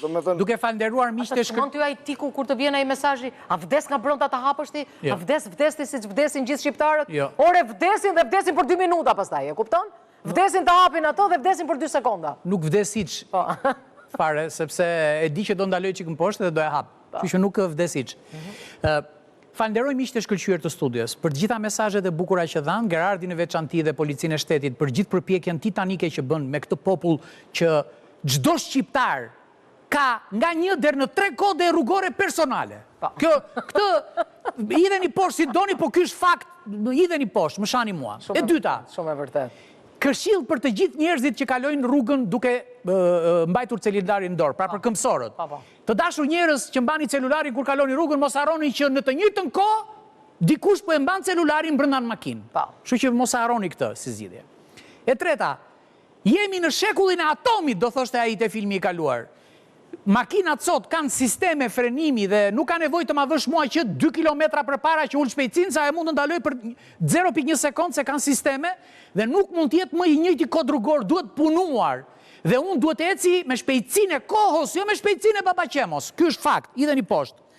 Domethënë. Duke falënderuar miqtë e shkëlqyer. A të ty ai tiku kur të vjen ai mesazhi, a vdes nga brenda ta hapësh ti? Jo. A vdes, vdes ti siç vdesin gjithë shqiptarët? Jo. Ore vdesin dhe vdesin për 2 minuta pastaj, e kupton? Vdesin ta hapin ato dhe vdesin për 2 sekonda. Nuk vdes hiç. Po. Fare, sepse e di që do ndaloj çik më poshtë dhe do e hap. Po. Kështu që nuk vdes hiç. Mhm. Falënderoj miqtë e shkëlqyer të studios për të gjitha mesazhet e bukura që dhanë, Gerardin në veçanti dhe Policinë e Shtetit për gjithë përpjekjen titanike që bën me këtë popull që çdo shqiptar ka nga një deri në tre kode rrugore personale. Po. Kjo, këtë, hidheni poshtë si doni, po ky është fakt, hidheni poshtë, më shani mua. E dyta, Shumë e vërtetë. Këshillë për të gjithë njerëzit që kalojnë rrugën duke mbajtur celularin në dorë, pra për këmbësorët. Po, po. Të dashur njerëz që mbani celularin kur kaloni rrugën, mos harroni që në të njëjtën kohë dikush po e mban celularin brenda në makinë. Po. Kështu që mos e harroni këtë si zgjidhje. E treta, jemi në shekullin e atomit, do thoshte ai te filmi i kaluar. Makinat sot kanë sisteme frenimi dhe nuk ka nevojë të ma vësh mua që 2 kilometra përpara që ul shpejtësinë, se ajo mund të ndalojë për 0.1 sekondë se kanë sisteme dhe nuk mund të jetë më i njëjti kod rrugor, duhet punuar. Dhe unë duhet të eci me shpejtësinë e kohës, jo me shpejtësinë e Babaqemos. Ky është fakt, hidheni poshtë.